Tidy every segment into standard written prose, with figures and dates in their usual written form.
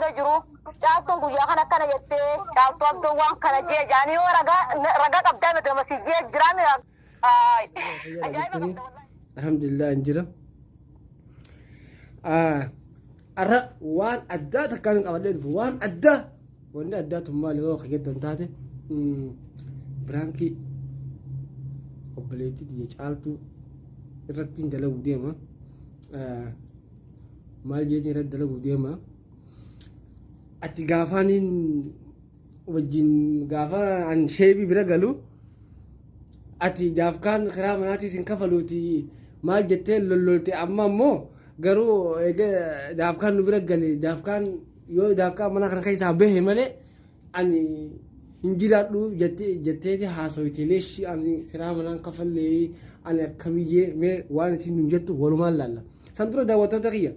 bira jiru Caaltuun guyyaa kana akkana jettee, Caaltuu Abdoo waan kana jee jaanii yoo ragaa ragaa qabdaa miti nama si jee jiraa mi. Fayyaadha Ajaa'iba jettanii qabda wallahi. Alhamdulillah hin jira. Arra waan addaa takkaan qabadhee dhufu, waan addaa. Wanni addaa tun maali yoo ka jettan taate, biraankii obboleettii tiyya Caaltuu irratti hin dalagu deema. Maal jeetiin irratti dalaguu deema? Ati gaafaaniin wajjin gaafa an sheebii bira galu, ati daafkaan kiraa manaatii sin kafaluuti maal jettee lollolte. Amma ammoo garuu eega daafkaan nu bira gale, daafkaan yoo daafkaan mana kana keessaa bahe malee ani hin jiraadhu jetteeti haasoyte. Leeshi ani kiraa manaan kafallee ani akkamiyyee? Mee waan isin nun jettu walumaan laalla. San dura, daawwattoota kiyya,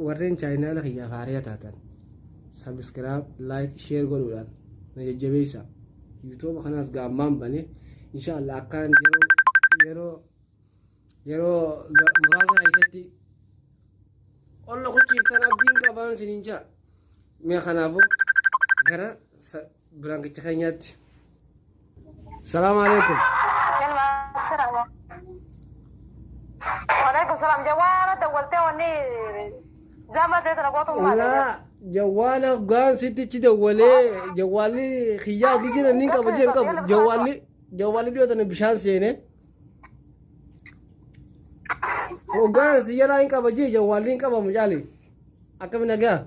warreen chaayinaala kiyyaaf haariyaa taatan, subscribe, like, share godhuudhaan na jajjabeessa. YouTube kanaas gaammaan bane, inshallah akkaan yeroo muraasa keessatti olla kuchiiftan abdiin qabaan isiniin jaa. Mee kanaafuu gara biraankicha keenyaatti. Salaamu alaikum. Waalaikum salaam. Jawaala dawwaltee wanni zama ta'e sana gootu maali? Laa, jawwaala hoggaan sittichi dawwalee jawwaalli kiyyaa jira ni qaba jeen qabu. Jawwaalli dhiyoo tana bishaan seene. Hoggaan si jalaa hin qaba jee, jawwaalli hin qabamu caali. Akkami, nagaa?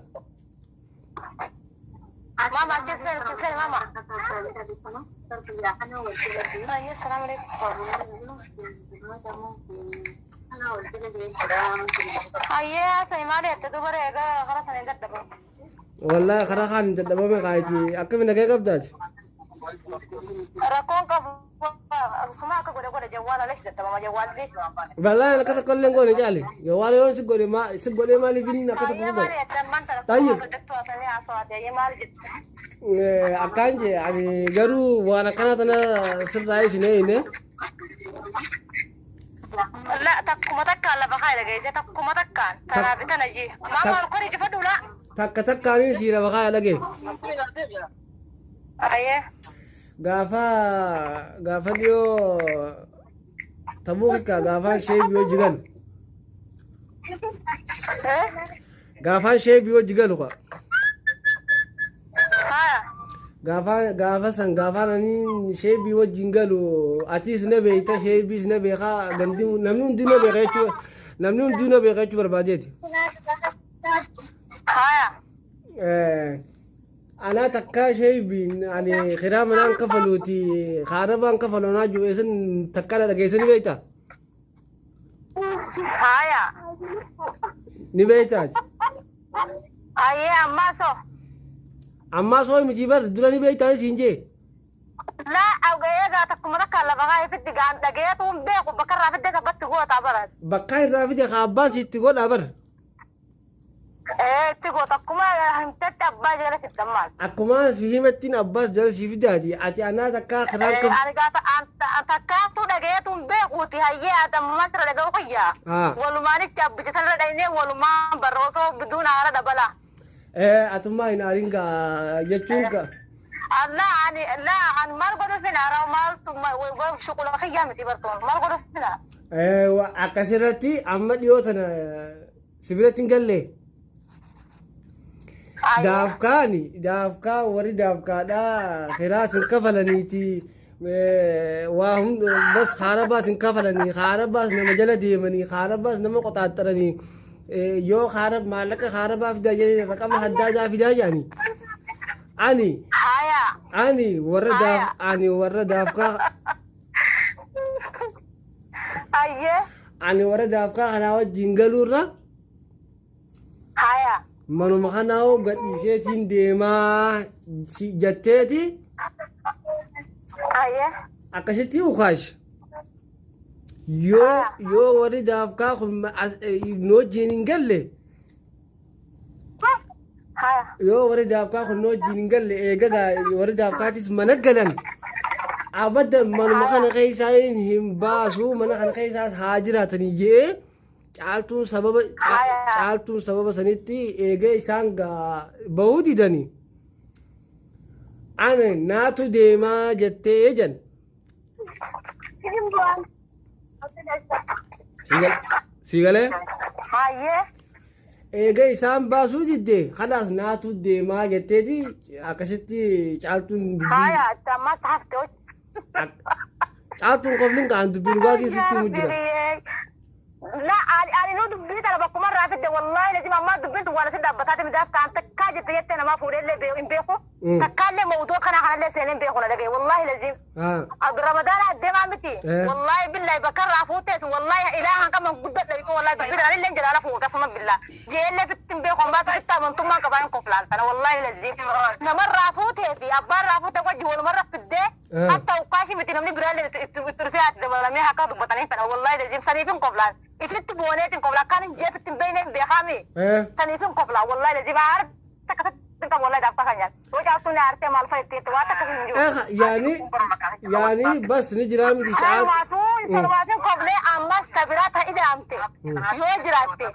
Mama, achi seeni, achi seeni, mama. Ayyo, salaam alaikum. Ayyee, haasa'e maali jette dubara egaa karaa sana hin dadhabamu. Wallaahi karaa kaan hin dadhabame kaayiti. Akkami, nagaa qabdaati? Rakkoon qabu, suma akka godhe godhe jawwaala lesh dadhabama jawwaalli. Wallaahi akka tokko illee hin goone caali. Jawwaala yoon si godhe maa si godhee maaliif inni akka tokko Ayyee, godhe? maali jette ammaan tana Tayyib. jettu haasa'ee haasa'aate ayyee maali jette? Akkaan jee, ani garuu waan akkanaa tana sirraa isin eeyne. La, takkuma takkaan lafa kaa'e dhageesse, takkuma takkaan tanaaf tana jee. Maama ol kori cufadhu laa. Takka takkaaniin sii lafa kaaya, dhagee. Ayyee. Gaafa dhiyoo tabuu kikkaa gaafaan shee biyoo jigalu. Gaafaan shee biyoo jigalu kaa. Haya. Gaafa san gaafaan ani sheebii wajjin galu, atiis na beekta, sheebiis na beekaa, gandi namni hunduu na beeka jechuu, namni hunduu na beeka jechuu barbaadeeti. Haya. Anaa takkaa sheebiin ani kiraa manaan kafaluuti kaarabaan kafalu anaa jiru isin takkaa na dhageessanii beektaa? Haya. Ni beektaati. Ayyee, ammaa soo. Ammaa soo miti bar, dura ni beektaa siin jee. La, egaa takkuma takkaan lafa kaa'ee fiddi gaan dhageetu hin beeku, bakka irraa fidde tabbatti gootaa bara. Bakka irraa fide ka abbaan sitti godhaa bar. Ee, itti goota, akkuma himtetti abbaa jala fiddan maal. Akkuma si himattiin abbaas jala si fidaati. Ati anaa takkaa kiraan kaf. Ani gaafa takkaattuu dhageetu hin beekuuti, hayyee ati ammumaan sirra dhaga'u kiyya. Walumaanitti abbicha sanarra dhaynee walumaan barra osoo biduun haara dabala. Atummaa hin aarin gaa jechuun gaa. Allah, ani la, ani maal godhuuf hin aara? Maaltu shuqula kiyyaa miti bartoon maal godhuuf hin aara. Akkasirratti amma dhiyoo tana si biratti hin galle. Daafkaani daafkaa warri daafkaadhaa kiraas hin kafalaniiti, waa bas kaarabaas hin kafalanii, kaarabaas nama jala deemanii, kaarabaas nama qoxaaxxaranii, yoo kaara maallaqa kaarabaa fidaa jedhanii raqama adda addaa fidaa jedhanii. Ani Haya. ani warra daaf ani warra daafkaa Ayyee. Ani warra daafkaa kanaa wajjin galuurra Haya. manuma kanaa hoo gadhiiseetiin deemaa si jetteeti. Ayyee. Akkasitti ukaash yoo warri daafkaa kun nu wajjin hin galle Haya. Yoo warri daafkaa kun nu wajjin hin galle, eegagaa warri daafkaatis mana galan, abadan manuma kana keessaa hin baasu, mana kana keessaas haa jiraatanii jee. Caaltuun sababa caaltuun sababa sanitti eegee isaan bahuu didanii. Ani naatu deemaa jettee jan. Sii galee? Hayyee. Eega isaan baasuu didde kalaas naatu deemaa jetteeti akkasitti caaltuun dubbii Haya, ammas hafte. Caaltuun qofni kaan dubbii dhugaatii sitti himu jira. La ani nu dubbii tana bakkuma irraa fidde wallahi lazima ammaa dubbiin tun waan asi dhaabbataati midaaf kaan takkaa jette jettee namaa fuudheellee hin beeku. Takkaallee mawduu kana kanallee seenee hin beeku na dhagaye wallahi lazim. Ramadaan adeemaa miti. Wallahi billahi bakka irraa fuutees wallahi ilaahan qaban guddadha ituu wallahi dubbii tana anillee jalaala fuudha akkasuma billah. Jeellee fitti hin beeku ammaa fitti amantummaan qabaa hin koflaan tana wallahi lazim. Namarraa fuutee fi abbaarraa fuutee wajji walumarra fiddee hatta ukkaashi miti namni biraallee itti dhufee ati dabalamee akka dubbatanii fedha wallahi lazim saniif hin koflaan. Isitti booneetiin kofla akkaan hin jeefitti hin beekne hin beekaami. Saniif hin kofla wallahi lazim aarta akkasitti hin qabu wallahi daaftaa kan nyaatu. Yoo caaltuun aartee maal fa'a itti waan takka hin jiru. Yaani yaani bas ni jiraa miti caaltu. Sanumaafuu sanumaafin koflee ammas sabiraa ta ida'amte yoo jiraatte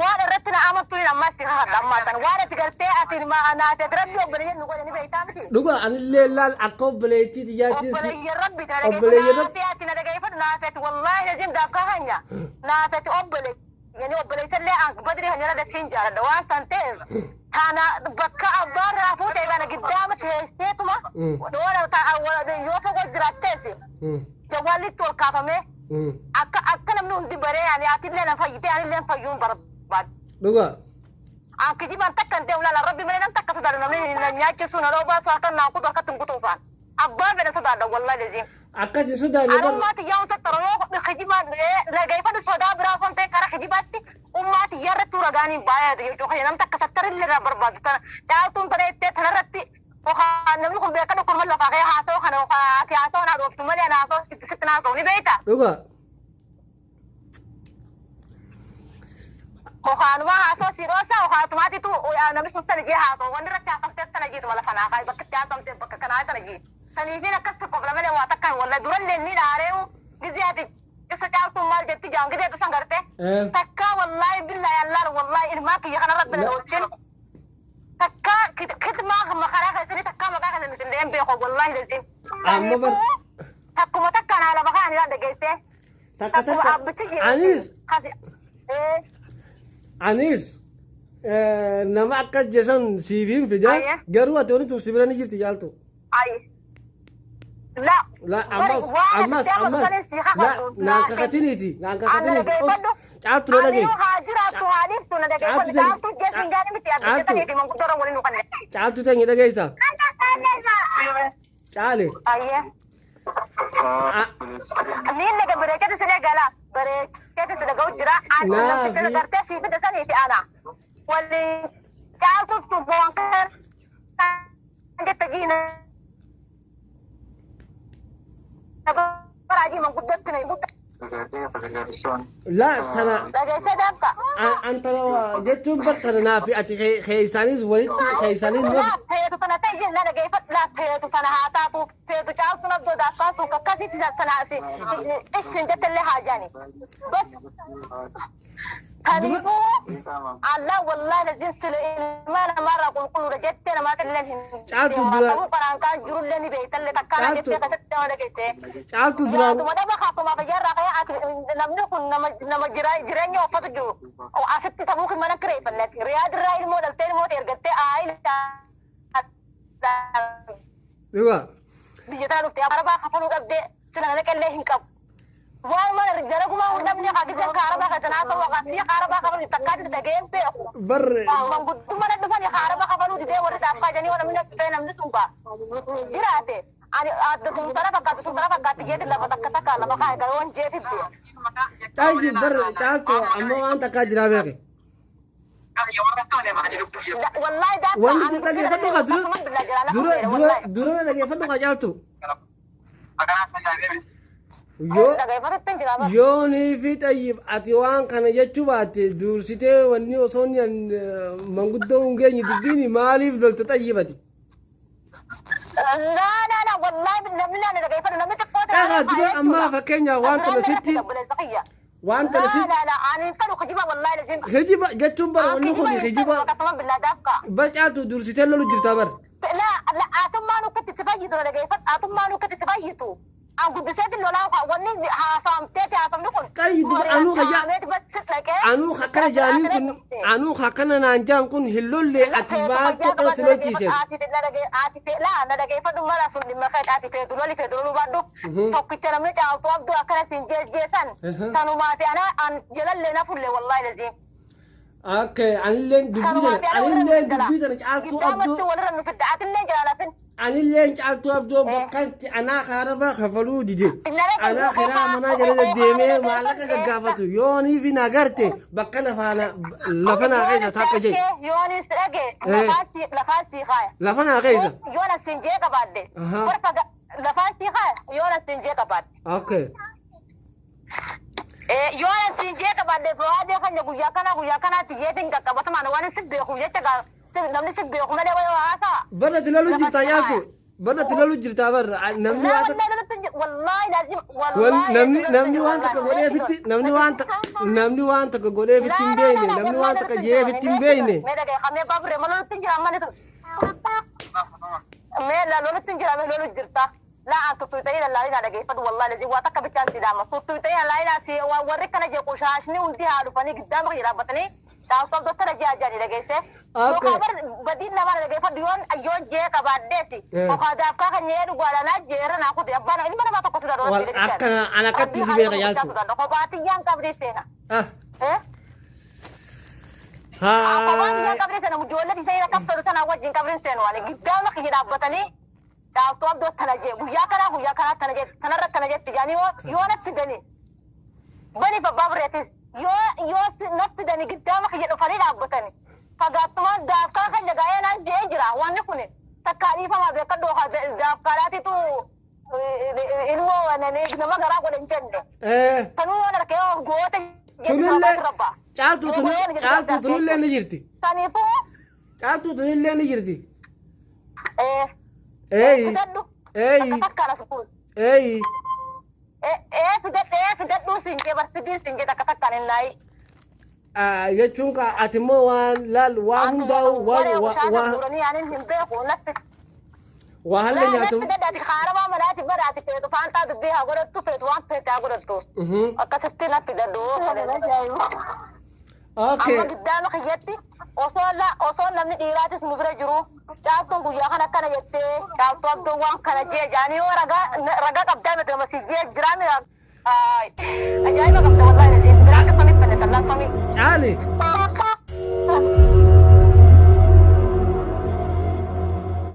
waan irratti na amantuun ammas si kakadha ammaa tan waan ati gartee ati naate ati rabbi obboleeyyan nu godhe ni beektaa miti. Dhuga anillee laal akka obboleettii tiyyaatiin si Obboleeyyan rabbi na Obboleeyyan dhaggeeffadhu naate ati na dhaggeeffadhu naate ati wallaahi lazim daafkaa hanya naate ati obbole yani obboleessallee an badri hanya irra siin jaaladha waan san ta'eef tana bakka abbaan raafuu ta'e kana giddaama teesseetuma yoo fagoo jiraattees jawwaallitti ol kaafamee akka akka namni hundi baree ani atillee na fayyite anillee fayyuun barbaadu. Dhuga. An kijibaan takka hin deemu laala rabbi malee nam takka sodaadhu namni na nyaachisu na roobaasu harka naa kutu harkatti hin kutuufaan. Abbaa fedha sodaadha wallahi laziim. Akka ati sodaanne bar Anummaa tiyyaa sattara yoo kijibaan dhageeffadhu sodaa biraa osoo hin ta'in karaa kijibaatti ummaa tiyyaa irratti ragaaniin baay'ee jechuudha. Nam takka sattarillee irraa barbaadu tana caaltuun tana ittee tanarratti okaa namni kun beeka dhukkuma lafaa ka'ee haasa'u kana okaa ati haasa'u naa dhooftu malee ana haasa'u sitti sitti naasa'u ni beekta. Dhuga. Okaanuma haasa'u si dhoosa okaatumaatitu namni sun sana jee haasa'u wanni irratti haasa'amtee sana jiitu mala kanaa kaa'e bakka itti haasa'amtee bakka kanaa sana jii. Saniifiin akkas tokko malee waa takka walla durallee ni dhaareewu gizee ati isa caaltuun maal jetti jaan gizee tu san garte. Takka wallahi billahi allaal wallahi ilmaan kiyya kana rabbi na wajjin. Takka kitmaa makaraa keessanii takka maqaa keessanii miti hin beeku wallahi lazim. Amma bar Takkuma takka naa lafa kaan irraa dhageessee. Takka Takkuma takka abbichi jee. Anis anis nama akka jesan siif hin fida garuu ati wani tursi bira ni jirti caaltu. Ay. La. La ammas ammas ammas la naan kakatiniiti naan kakatiniiti os caaltu na dhagaye. Haa jiraattu haa dhiiftu na dhageeffadhu. Caaltu jechuun gaanii miti abbicha sanii fi manguddoora waliin nu kanne. Caaltu teenya dhageessa. Caale. Ayyee. Niin naga bareechate si dhagala. Bareechate si dhaga'u jira. Ani namticha gartee sii fida sanii fi ana. Waliin caaltu tubboon kan jette jiina. Baraajii manguddootti na himu. La tana Dhageessee daakka. An tana jechuun bar tana naa fi ati keessanis walitti keessanis nuuf. Laa feetu tana ta'e jenna dhageeffadhu. Laa feetu tana haa taatu. Feetu caaltuun abdoo daakkaan sun akkasitti sana isin jettellee haa jaani. Bas kaniifuu Allah wallahi lazim sila ilma namarraa qulqulluudha jettee namaatillee hin Caaltu dura- Ta'uu qaraan kaan jirullee ni beektallee takkaan Caaltu- jettee keessatti nama dhageessee. Caaltu duraan Yaaduma dhaba kaasumaa fayyarraa ka'ee ati namni kun nama nama jireenya uffatu jiru asitti tabuu mana kireeffannetti riyaad irraa ilmoo dhaltee ilmoo ergattee aayila Dhuga. biyya tana dhuftee arabaa kafaluu dhabdee sila naqallee hin qabu. Waan mana dalagumaa hin dhabne haa gisee ka arabaa kan sanaa ta'uu haa si arabaa kafaluu takkaatti dhageen beeku. Bar Manguddummaa dhufanii arabaa kafaluu didee warri dhaabbaa jedhanii waan namni dhufee namni sun ba'a. Jiraate ani adda tumsana fakkaatu tumsana fakkaatti jeeti lafa takka takka lafa kaa egaa yoon jeetitti. Caaltu bar caaltu amma waan takkaa jiraa beeke. Wallahi daakka. Wanti kun dhageeffadhu kaa dura dura dura dura na dhageeffadhu kaa caaltu. Yoo Dhageeffatutti hin jira. Yoonii fi xayyib ati waan kana jechuu baatte dursitee wanni osoo inni manguddoo hin geenye dubbiin maaliif lolta xayyibati? La la la wallahi namni na dhageeffadhu namni xiqqoo ta'e. Dhagaa dura ammaa fakkeenyaaf waan kana sitti Waan tana si Laa laa laa ani hin fedhu kijiba wallaahi lazim. Kijiba jechuun bara wanni kun Kijiba hin kijiba fedhu akkasuma billaa daafka. bar caaltu dursitee lolu jirta bar. Laa laa atummaan ukkatti si fayyitu na dhageeffadhu atummaan ukkatti si fayyitu. An guddiseetiin lolaa wanni haasaamteeti haasamni kun. Qayyi duba anuu hayya Haameeti bas si dhaqee. anuu akkana jaaniin kun anuu akkana naan jaan kun hin lolle ati maaltu akkana si lolchiise. Laa na dhageeffadhu mala sun dhimma kee ati feetu loli feetu loluu baadhu. Tokkicha namni caaltuu abduu akkana siin jeesjeesan. Sanumaati ana an jalallee na fulle wallaahi laziim. Akka anilleen dubbii tana anilleen dubbii tana caaltuu abduu Giddaamatti walirra nu fidda atillee jaalafin. anilleen caaltuu abduu bakkanti anaa kaarabaa kafaluu dide anaa kiraa manaa jala deddeemee maallaqa gaggaafatu yoonii fi na garte bakka lafaana lafa naa keessa takka jee Yoonis dhage lafaan sii kaaya. lafa naa keessa. Yoona siin jee qabaadde. Barfa lafaan sii kaaya yoona siin jee qabaadde. Okay. Yoona siin jee qabaadde fawaadee kan guyyaa kana guyyaa kanaatti jeetiin qaqqabatamaan waan si beeku jecha namni si beeku malee wayii haasaa. Barra ati loluu jirtaa yaaltu barra ati loluu jirtaa barra namni waan takka Wallaahi laazim namni namni waan takka godheefitti namni waan takka namni waan takka godheefitti hin beekne namni waan takka jeefitti hin beekne. Mee dhagaye qamee baabure ma lolutti hin jira amma ni tun. Mee la lolutti hin jira mee lolu jirta. Laa an tuttuutanii lallaalina dhageeffadhu wallaahi laazim waa takka bichaan si daama. Tuttuutanii lallaalina si warri kana jee qushaashni hundi haa dhufanii giddaama kiyya dhaabbatanii dhaabsoof dottara jee ajjaanii dhageesse. Akka. Yookaan bar badiin namaa dhageeffadhu yoon yoon jee qabaaddeesi. Yookaan daafkaa kan jee dhugaadhaan jeera naa kuti abbaan ilma namaa tokko turan Wal akkana an akkatti si beeka yaaltu. Kophaatiyyaan qabdee seena. Ah. Eh? Kophaan Haa. qabdee seena ijoollee ishee akka fedhu sana wajjin qabdee seenu waan giddaama kiyya dhaabbatanii dhaabtuu abdoo tana jee guyyaa kanaa guyyaa kanaa tana jee tanarra tana jetti jaanii yoo natti dani bani babbaa bireetis yoo yoo natti dani giddaama kiyya dhufanii dhaabbatani fagaattumaan daafkaa kan jagaa'ee naan jee jira wanni kun takkaa dhiifamaa beekadhu daafkaadhaatitu ilmoo nama garaa godhe hin jenne Eh. sanuu waan harkee goota Tunillee caaltuu caaltuu tunillee ni jirti. Saniifuu Caaltuu tunillee ni jirti. Eeyi. fidadhu Eeyi. takka takkaan as fuul. Eeyi. Ee fidadhu ee fidadhu siin jee barsidiin siin jee takka takkaan hin naayi. Ah, jechuun ka ati immoo waan laal waan hundaa'u waan waan Guuranii yaanin hin beeku natti. waa halle Laa natti nyaatamu. fidadhu ati haarabaa manaati baraati feetu faantaa dubbii haa godhattu feetu waan feete haa godhattu. Akkasitti natti fidadhu. Okay. Amma giddaama kiyyatti osoo la osoo namni dhiiraatis nu bira jiru caaltuun guyyaa kana akkana jettee caaltuu abdoon waan kana jee jaanii yoo ragaa ragaa qabdaa miti nama si jee jiraa mi ajaa'iba qabda wallaahi biraa akka samii fanne tallaa samii. Caali.